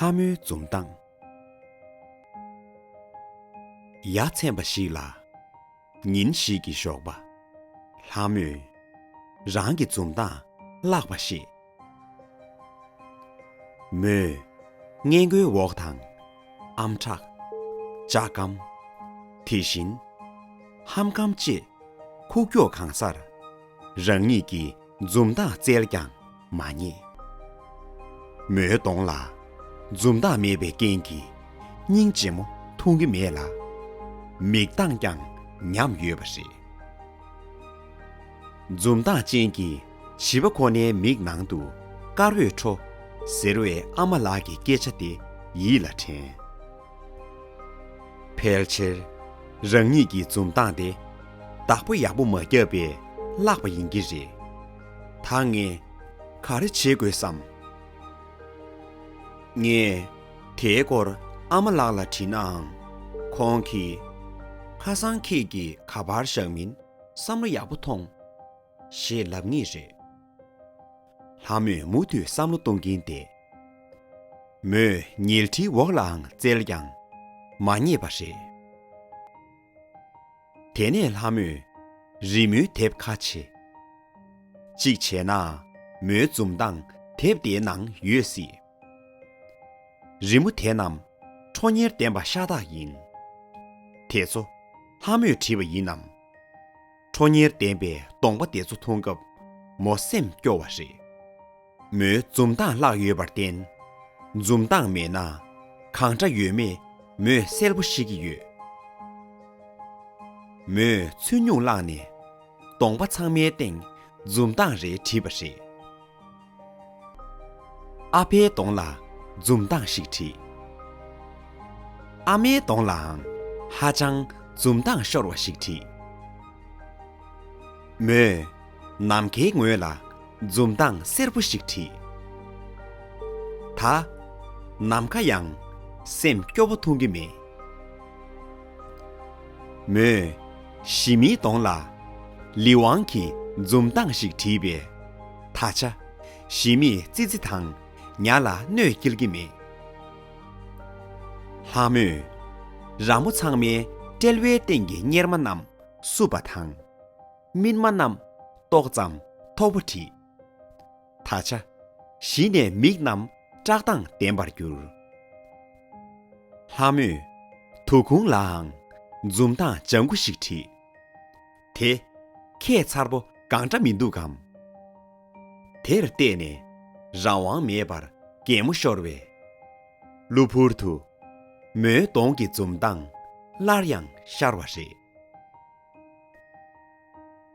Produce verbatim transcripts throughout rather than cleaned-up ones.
ལྷ་མོའི་འཛུམ་མདངས། ཡ་མཚན་པ་ཞིག་ལ། ཉིན་ཞིག་གི་ཞོགས་པ། ལྷ་མོས་རང་གི་འཛུམ་མདངས་བརླག་པ་ཤེས། མོས་སྔས་མགོའི་འོག་དང་། ཨམ་ཕྲག་ལྕགས་སྒམ། དེ་བཞིན་ཧམ་སྒམ་བཅས་ཁུག་ཀྱོག་གང་སར་རང་ཉིད་ཀྱི་འཛུམ་མདངས་བཙལ་ཀྱང་མ་རྙེད། མོའི་གདོང་ལ་འཛུམ་མདངས་མེད་པའི་རྐྱེན་གྱིས་སྙིང་རྗེ་མོ་མཐོང་གི་མེད་ལ། མིག་མདངས་ཀྱང་ཉམས་ཡོད་པ་རེད། འཛུམ་མདངས་ཅན་གྱི་བྱིས་པ་ཁོ་ནའི་མིག་ནང་དུ་དཀར་འོད་འཕྲོ་ཟེར་བའི་ཨ་མ་ལགས་ཀྱི་སྐད་ཆ་དེ་ཡིད་ལ་དྲན། ཕལ་ཆེར་རང་ཉིད་ཀྱི་འཛུམ་མདངས་དེ་བདག་པོ་ཡག་པོ་མ་བརྒྱབ་པས་བརླག་པ་ཡིན་གྱི་རེད། ད་ངས་ག་རེ་བྱེད་དགོས་སམ། ངས་དེའི་སྐོར་ཨ་མ་ལགས་ལ་དྲིས་ནའང་། ཁོང་གིས། ཁ་སང་ཁྱེད་ཀྱིས་ག་པར་བཞག་མིན་བསམ་བློ་ཡག་པོ་ཐོངས། ཞེས་ལབ་ངེས་རེད། ལྷ་མོས་མུ་མཐུད་བསམ་བློ་གཏོང་གིན་བསྡད། མོས་ཉལ་ཁྲིའི་འོག་ལའང་བཙལ་ཀྱང་མ་རྙེད་པ་རེད། དེ་ནས་ལྷ་མོས་རི་མོའི་དེབ་ཁ་ཕྱེ། གཅིག་བྱས་ན་མོའི་འཛུམ་མདངས་དེབ་དེའི་ནང་ཡོད་སྲིད། རི་མོ་དེ་རྣམས་ཁྲོ་གཉེར་ལྡན་པ་ཤ་སྟག་ཡིན། དེ་ཚོ་ལྷ་མོས་བྲིས་པ་ཡིན་ནམ། ཁྲོ་གཉེར་ལྡན་པའི་གདོང་པ་དེ་ཚོ་མཐོང་སྐབས་མོ་སེམས་སྐྱོ་བ་རེད། མོའི་འཛུམ་མདངས་བརླག་ཡོད་པར་བརྟེན། འཛུམ་མདངས་མེད་ན་གང་འདྲ་ཡོད་མེད་མོས་གསལ་པོ་ཤེས་ཀྱི་ཡོད། མོས་ཚོན་སྨྱུག་བླངས་ནས་གདོང་པ་ཚང་མའི་སྟེང་འཛུམ་མདངས་རེ་བྲིས་པ་རེད། ཨ་ཕའི་གདོང་ལ་འཛུམ་མདངས་ཤིག་བྲིས། ཨ་མའི་གདོང་ལའང་ཧ་ཅང་འཛུམ་མདངས་ཤོར་བ་ཞིག་བྲིས། མོས་ནམ་མཁའི་ངོས་ལ་འཛུམ་མདངས་སེར་པོ་ཞིག་བྲིས། ད་ནམ་མཁའ་ཡང་སེམས་སྐྱོ་བོ་མཐོང་གི་མེད། མོས་ཞི་མིའི་གདོང་ལ་ལི་ཝང་གི་འཛུམ་མདངས་ཤིག་བྲིས་པས། ད་ཆ་ཞི་མིས་ཙི་ཙི་དང་ཉ་ལ་གནོད་སྐྱེལ་གྱི་མེད། ལྷ་མོས་ར་མོ་ཚང་མའི་དཔྲལ་བའི་སྟེང་གི་གཉེར་མ་རྣམས་བསུབས་པ་དང་། སྨིན་མ་རྣམས་ཏོག་ཙམ་མཐོ་པོ་བྲིས། ད་ཆ་གཞི་ནས་མིག་རྣམས་བཀྲག་མདངས་ལྡན་པར་གྱུར། ལྷ་མོས་དོ་ཁུང་ལའང་འཛུམ་མདངས་ལྗང་གུ་ཞིག་བྲིས། དེ་ཁྱད་མཚར་པོ་གང་འདྲ་མི་འདུག་གམ། དེར་བལྟས་ནས་རང་དབང་མེད་པར་གད་མོ་ཤོར་བས། གློ་བུར་དུ་མོའི་གདོང་གི་འཛུམ་མདངས་སླར་ཡང་ཤར་བ་རེད།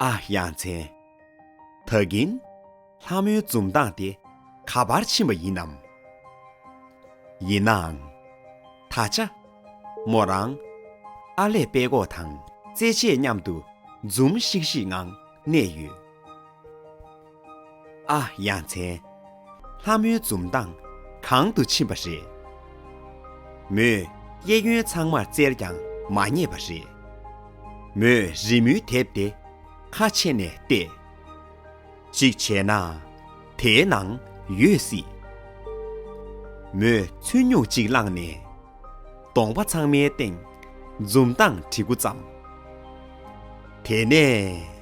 ཨ་ཡ་མཚན། ད་གིན་ལྷ་མོའི་འཛུམ་མདངས་དེ་ག་པར་ཕྱིན་པ་ཡིན་ནམ། ཡིན་ནའང་། ད་ཆ་མོ་རང་ཨ་ལས་པད་ཀོག་དང་རྩེད་ཆས་མཉམ་དུ་འཛུམ་ཤིག་ཤིག་ངང་གནས་ཡོད། ཨ་ཡ་མཚན། ལྷ་མོའི་འཛུམ་མདངས་གང་དུ་ཕྱིན་པ་རེད། མོས་གཡས་གཡོན་ཚང་མར་བཙལ་ཀྱང་མ་རྙེད་པ་རེད། མོས་རི་མོའི་དེབ་དེ་ཁ་ཕྱེ་ནས་བལྟས། གཅིག་བྱས་ན་དེའི་ནང་ཡོད་སྲིད། མོས་ཚོན་སྨྱུག་ཅིག་བླངས་ནས་གདོང་པ་ཚང་མའི་སྟེང་འཛུམ་མདངས་བྲི་འགོ་བརྩམས། དེ་ནས་